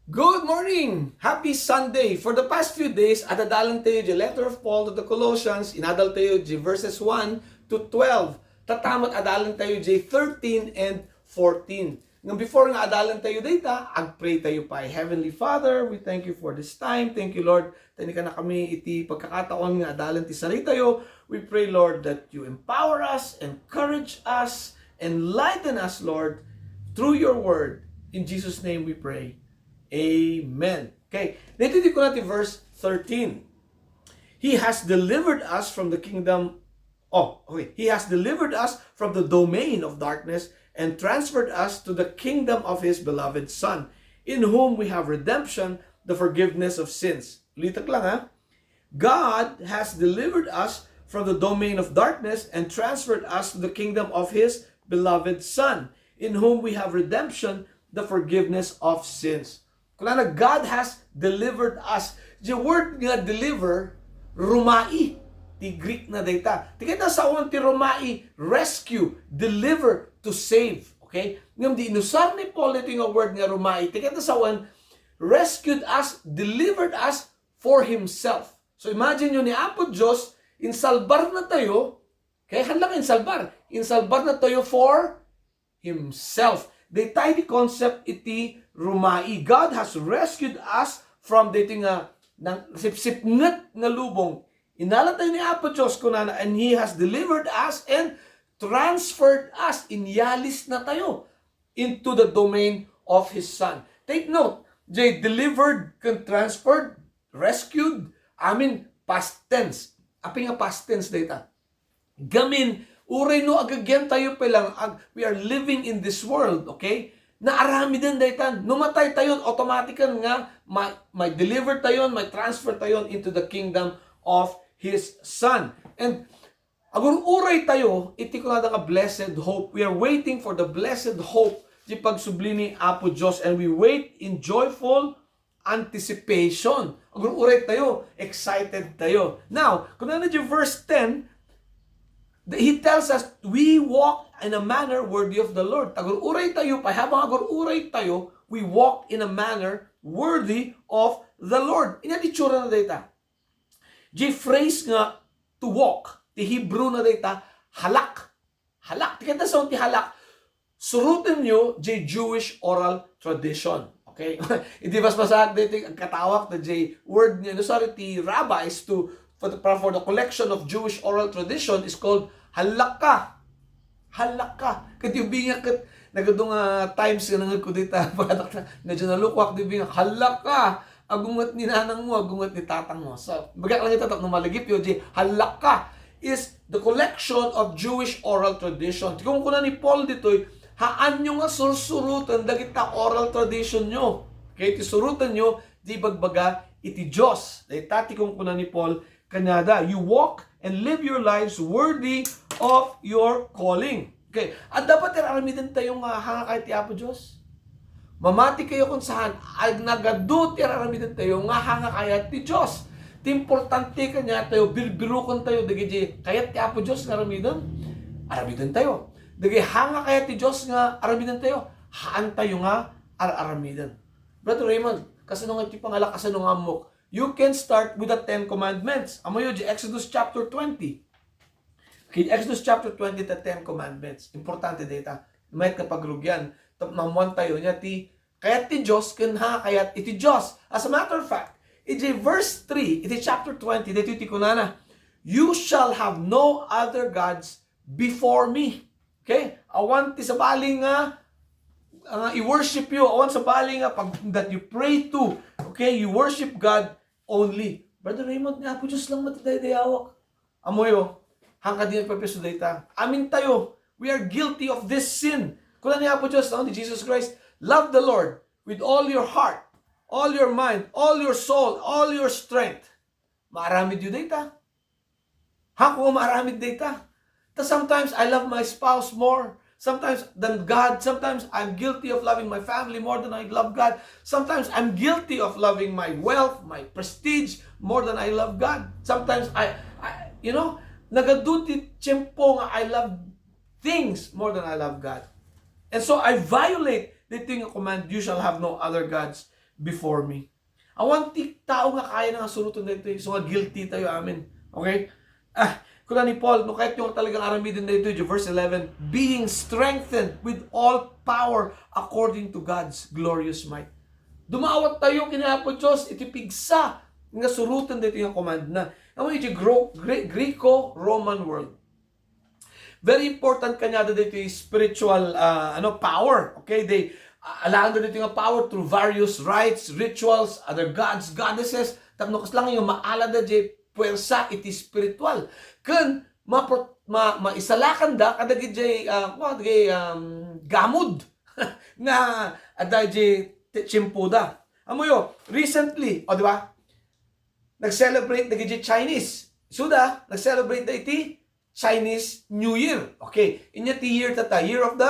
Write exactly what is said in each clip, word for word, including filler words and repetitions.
Good morning! Happy Sunday! For the past few days, adadalan tayo di letter of Paul to the Colossians, inadal tayo di verses one to twelve. Tatta met adalan tayo di thirteen and fourteen. Ngem before nga adalan tayo dayta, ag-pray tayo pay. Heavenly Father, we thank you for this time. Thank you, Lord, ta inikannakami iti pagkakataon nga adalan ti saritayo. We pray, Lord, that you empower us, encourage us, enlighten us, Lord, through your word. In Jesus' name we pray. Amen. Okay, dito di ko natin verse thirteen. He has delivered us from the kingdom. Oh, okay. He has delivered us from the domain of darkness and transferred us to the kingdom of his beloved Son, in whom we have redemption, the forgiveness of sins. Ulitak lang, ha. God has delivered us from the domain of darkness and transferred us to the kingdom of his beloved Son, in whom we have redemption, the forgiveness of sins. Kunana, God has delivered us. The word nga deliver, rumai. Ti Greek na dayta. Ti kayat a sawen ti rumai, rescue, deliver, to save. Okay? Ngem di inusar ni Paul dito nga word nga rumai. Ti kayat a sawen, rescued us, delivered us for himself. So imagine nyo ni Apo Diyos, insalbar na tayo. Okay? Haan lang insalbar. Insalbar na tayo for himself. Daytay di concept iti rumai. God has rescued us from daytoy nga nang sipsipnget nga lubong. Inala tayo ni Apo Diyos, kunana, and He has delivered us and transferred us. Inyalis na tayo into the domain of His Son. Take note, jay delivered ken transferred, rescued, amin past tense. Apay nga past tense dayta? Gamin, uray no agagyan tayo pa lang, ag-, we are living in this world, okay? Naaramiden dayta. No matay tayo, automatican nga ma-, may deliver tayo, may transfer tayo into the kingdom of His Son. And agur-uray tayo iti kunada nga blessed hope. We are waiting for the blessed hope, di pagsubli ni Apo Diyos, and we wait in joyful anticipation. Agur-uray tayo, excited tayo. Now, kunana di verse ten, the, he tells us, "We walk in a manner worthy of the Lord." Agur-uray tayo, pay habang agur-uray tayo, we walk in a manner worthy of the Lord. Ania ti itsura na dayta? Di phrase nga to walk, ti Hebrew na dayta, halak. Halak. Ti kayat a sawen ti halak, suroten yo jay Jewish oral tradition. Okay? Idi basbasaak daytoy, agkataoak ta jay word nga, no, sorry, ti rabbis to, for the, for the collection of Jewish oral tradition is called halakha. Halakha. Ket di ubingak ket nagadu nga times nga nangegko dita, pagkadakta, medyo nalukoak di ubingak. Halakha. Agunget ni nanang mo, agunget ni tatang mo. So, bagak lang ita tapno malagip yo, di halakha is the collection of Jewish oral tradition. Ti kunkuna ni Paul ditoy, haanyo nga sursuroten dagita oral tradition yo. Okay, ti suroten yo, di bagbaga iti Dios. Dayta ti kunkuna ni Paul kaniada, "You walk and live your lives worthy of your calling." Okay, adda ba ti ar-aramiden tayo nga hanga kayat ti Apo Dios? Mamati kayo kun saan, ay nagadu ti ar-aramiden tayo nga hanga kayat ti Dios. Ti importante kaniatayo, birbiruken tayo dagiti kayat ti Apo Dios nga aramiden. Aramiden tayo. Dagiti hanga kayat ti Dios nga aramiden tayo, haan tayo nga ar-aramiden. Brother Raymond, kasano nga ti pangalak, kasano nga ammok? You can start with the Ten Commandments. Ammoyo di Exodus chapter twenty. Ken Exodus chapter twenty, the Ten Commandments. Importante dayta. Mayat nga pagrugian. Tapno ammoan tayo ania ti kayat ti Dios ken hanga kayat iti Dios. As a matter of fact, iti verse three, iti chapter twenty, daytoy ti kunana, "You shall have no other gods before me." Okay? Awan ti sabali nga, nga i-worship you. Awan sabali nga pag, that you pray to. Okay? You worship God only. Brother Raymond, ni Apo Dios lang met ti daydayawak. Ammoyo, haan kadi nga ipapiso dayta. Amin tayo, we are guilty of this sin. Kuna ni Apo Dios, no, ni Jesus Christ, "Love the Lord with all your heart, all your mind, all your soul, all your strength." Maaramid yo dayta. Haanko nga maaramid dayta. Ta sometimes I love my spouse more. Sometimes than God. Sometimes I'm guilty of loving my family more than I love God. Sometimes I'm guilty of loving my wealth, my prestige more than I love God. Sometimes I, I you know, nagadu ti tiempo nga I love things more than I love God. And so I violate the thing nga command, "You shall have no other gods before me. Awan ti tao nga kayana nga suroten daytoy, isu nga guilty tayo amin. Okay? Ah, kuna ni Paul, no kayatyo nga talagang aramiden daytoy, verse eleven, "Being strengthened with all power according to God's glorious might." Dumawat tayo ken Apo Dios iti pigsa nga suroten daytoy nga command na. Amo iti Gro-, Gre-, Greco-Roman world. Very important kaniada daytoy spiritual, ah, ano, power. Okay? They, ah, alaen da daytoy nga power through various rites, rituals, other gods, goddesses. Tapno kasla nga maalada jay puwersa iti spiritual. Ken mapro-, ma-, maisalakanda kadagiti, ah, kuan, dagiti, um, gamod nga adda jay ti-, tiempoda. Amoyo, recently, o, di ba? Nag-celebrate dagiti Chinese. Isuda, nag-celebrate da iti Chinese New Year. Okay. Inya ti year tata, year of the,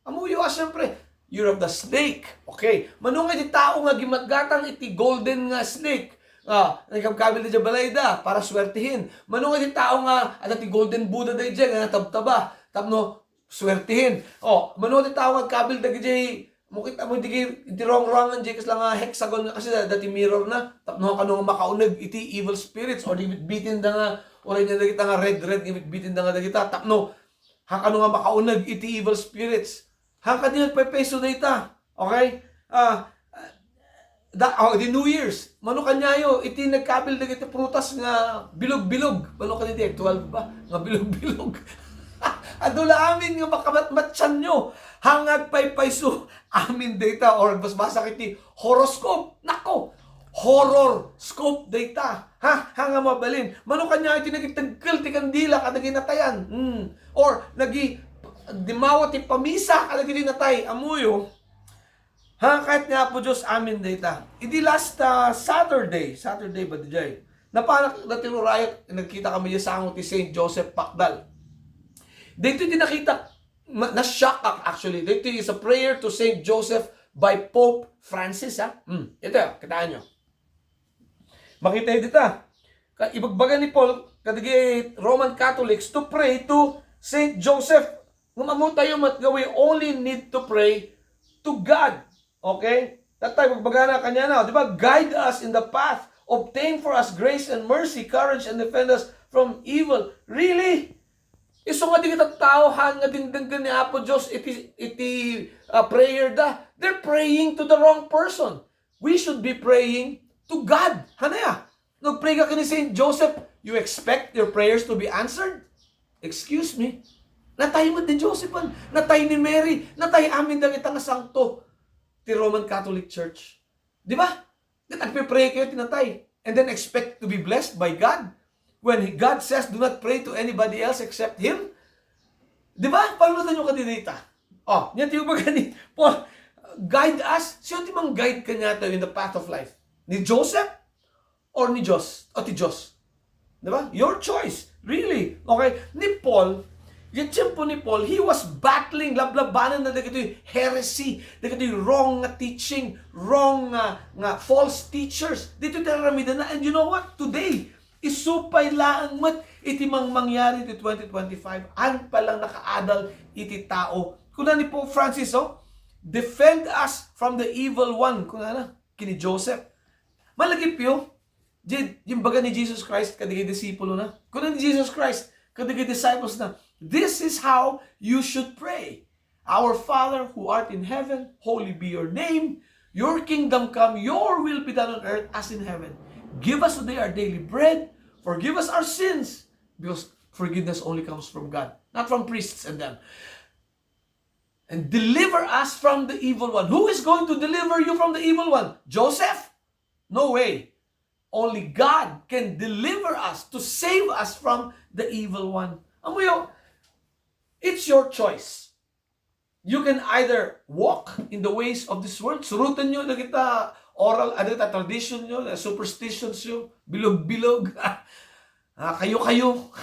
amoyo, ah, siyempre, year of the snake. Okay. Mano nga ti tao nga gimatgatang iti golden nga snake? Ah, nagkabkabil da balay da para swertihin. Mano nga ti tao nga adda ti golden Buddha daydiay nga natabtaba tapno swertihin. Oh, mano ti tao nga agkabil dagiti, mukit amo digi, iti rongrongan, di kasla nga hexagon nga kasi da-, dati mirror na. Tapno kano nga makauneg iti evil spirits or di bitbitin da nga, or inya dagita nga red, red nga bitbitin da nga dagita. Tapno, ha kano nga makauneg iti evil spirits. Ha kadi nagpaypayso dayta. Okay? Ah, da, oh, di New Year's. Mano kaniayo, iti nagkabil dagiti prutas nga bilog-bilog. Mano kadi di, twelve ba? Nga bilog-bilog. Adu la amin nga makamatmatsanyo. Ha nga agpaypayso amin dayta or basbasa iti horoscope. Nako! Horror scope dayta. Ha? Ha nga mabalin. Mano kaniayo iti nagitagkel ti kandila kadagiti natayan. Hmm. Or nagi-, dimawa ti pamisa kadagiti natay. Amoyo. Ha, kayat ni Apo Dios amin dayta. Idi last, ah, Saturday, Saturday ba diay? Napanak dati rurayak, nagkita kami diay sango ti Saint Joseph Pakdal. Daytoy ti nakita, ma-, na-shock ak actually. Daytoy is a prayer to Saint Joseph by Pope Francis, ha? Hmm, ito, kitaan nyo. Makita dita. Ka-, ibagbaga ni Paul, kadagiti Roman Catholics to pray to Saint Joseph. Ngem ammo tayo met nga we only need to pray to God. Okay? Tatay, magbagana kaniana, di ba? "Guide us in the path, obtain for us grace and mercy, courage, and defend us from evil." Really? Isu nga dagiti tattao, han nga dingdenggen ni Apo Dios iti, iti, ah, prayer da. They're praying to the wrong person. We should be praying to God. Hanaya, nagpray ka ken ni Saint Joseph, you expect your prayers to be answered? Excuse me. Natay met ni Joseph, an? Natay ni Mary, natay amin dagita nga santo ti Roman Catholic Church. Di ba? Ket agpe-pray kayo ti natay and then expect to be blessed by God? When God says, "Do not pray to anybody else except Him." Di ba? Panunotan nyo kadi dayta. Oh, nia ti ibaga ni Paul, "Guide us." Sino ti mang-guide kaniatayo in the path of life? Ni Joseph or ni Dios? O ti Dios? Di ba? Your choice. Really. Okay? Ni Paul, yung tiempo ni Paul, he was battling, lablabanan na dagitoy heresy, dagitoy wrong nga teaching, wrong nga, nga false teachers. Dito ti aramiden na. And you know what? Today, isu pay laeng met iti mangmangyari ti twenty twenty-five. An pay lang nakaadal iti tao. Kuna ni Pope Francis, oh, "Defend us from the evil one." Kuna na, kini Joseph. Malagipyo, di, di imbaga ni Jesus Christ kadagiti disipulo na. Kuna ni Jesus Christ kadagiti disciples na, "This is how you should pray. Our Father who art in heaven, holy be your name. Your kingdom come, your will be done on earth as in heaven. Give us today our daily bread. Forgive us our sins," because forgiveness only comes from God, not from priests and them. "And deliver us from the evil one." Who is going to deliver you from the evil one? Joseph? No way. Only God can deliver us, to save us from the evil one. Amoyo, it's your choice. You can either walk in the ways of this world, suroten nyo dagita oral, ah, dagita tradition nyo, superstitions nyo, bilog-bilog, ah, kayo-kayo.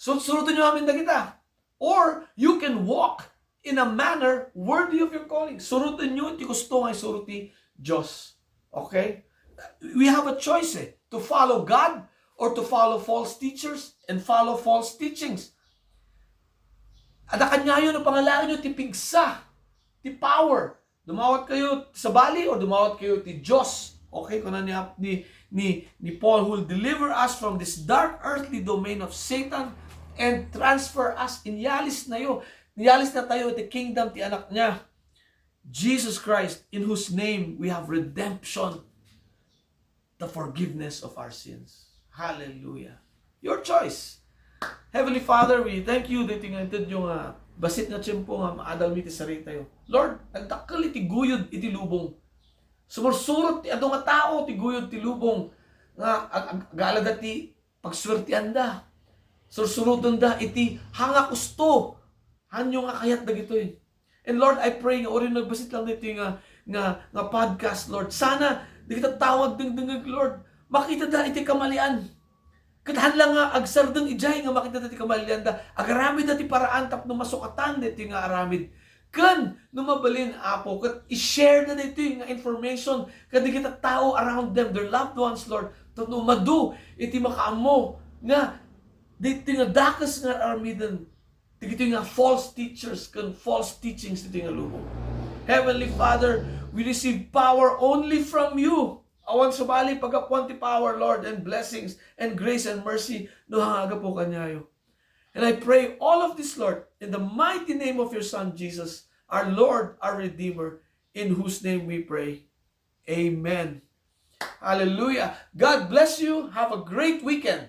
So, suroten nyo amin dagita. Or you can walk in a manner worthy of your calling. Suroten nyo ti gusto nga isuro ti Dios. Okay? We have a choice, eh, to follow God or to follow false teachers and follow false teachings. Adda kaniayo no pangalaen nyo ti pigsa, ti power, Dumawat kayo sabali or dumawat kayo ti Dios. Okay, kuna ni, ni, ni, ni Paul, who will deliver us from this dark earthly domain of Satan and transfer us, inyalis na yo, inyalis na tayo iti kingdom ti anak niya, Jesus Christ, in whose name we have redemption, the forgiveness of our sins. Hallelujah. Your choice. Heavenly Father, we thank you dito nga inted yung uh, basit nga tiyempo nga maadal mi ti sarili tayo. Lord, nagdakkel iti guyod iti lubong. Sumursurot ti adu nga tao ti guyod ti lubong nga ag- ag- agalada ti pagsuwertianda. Sursurotenda iti hanga kusto. Hanyo nga kayat dagitoy. And Lord, I pray nga uray nagbasit lang dito nga, nga, nga podcast, Lord. Sana, dagiti tao agdengdengeg, Lord. Makita da iti kamalian. Ket haan lang nga agsardeng idiay nga makita da ti kamalian da. Agaramid da ti paraan tapno masukatan dito nga aramid. Ken no mabalin, Apo, ket i-share na daytoy nga information kadagiti tao around them, their loved ones, Lord, tapno madu iti makaammo nga daytoy nga dakes nga aramiden dagitoy nga false teachers ken false teachings ditoy nga lubong. Heavenly Father, we receive power only from you. Awan sabali paggapuan ti power, Lord, and blessings and grace and mercy no hanga gapu kaniayo. And I pray all of this, Lord, in the mighty name of your Son, Jesus, our Lord, our Redeemer, in whose name we pray. Amen. Hallelujah. God bless you. Have a great weekend.